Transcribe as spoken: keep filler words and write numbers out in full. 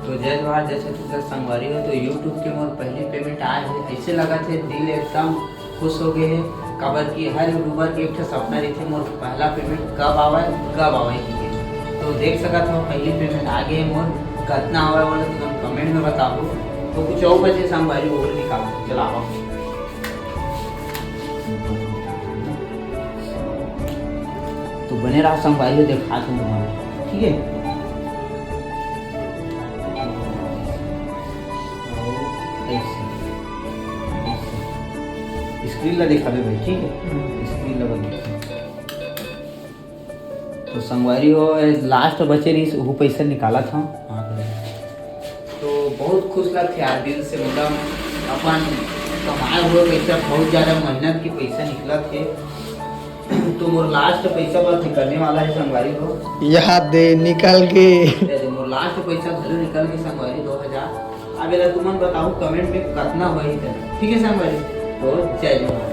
तो जय जोहार, जय छत्तीसगढ़ संगवारी हो। तो YouTube के मोर पहली payment आए हे, ऐसे लगत हे दिल एकदम खुश हो गए हे, काबर कि हर YouTuber के एक ठो सपना रहिथे, मोर पहला payment कब आवे, कब आवे करके। तो देख सकत हो पहली payment आ गए हे मोर, कतना आवे वाला तुमन comment में बताओ। तो कुछ और बचे संगवारी, वो निकाल चलाओ। तो बने रहा संगवारी हो, देखा तुम, ठीक है। ऐसे, ऐसे। Screen ला दिखाबे भाई, ठीक है? Screen ला बंद। तो संगवारी हो, last बचे रहिस, वो पैसा निकालत हंव। तो बहुत खुश लगथे यार, दिल से, मतलब अपन कमाए हुए पैसा, बहुत ज्यादा मेहनत के पैसा निकलत हे। तो मोर last पैसा बस निकलने वाला हे संगवारी हो। याद दे निकल गे। अरे, मोर last पैसा घलो निकल गे संगवारी, दो हजार। अब एला तुमन बताओ comment में कतना होही तेला, ठीक है संगवारी? तो जय जोहार।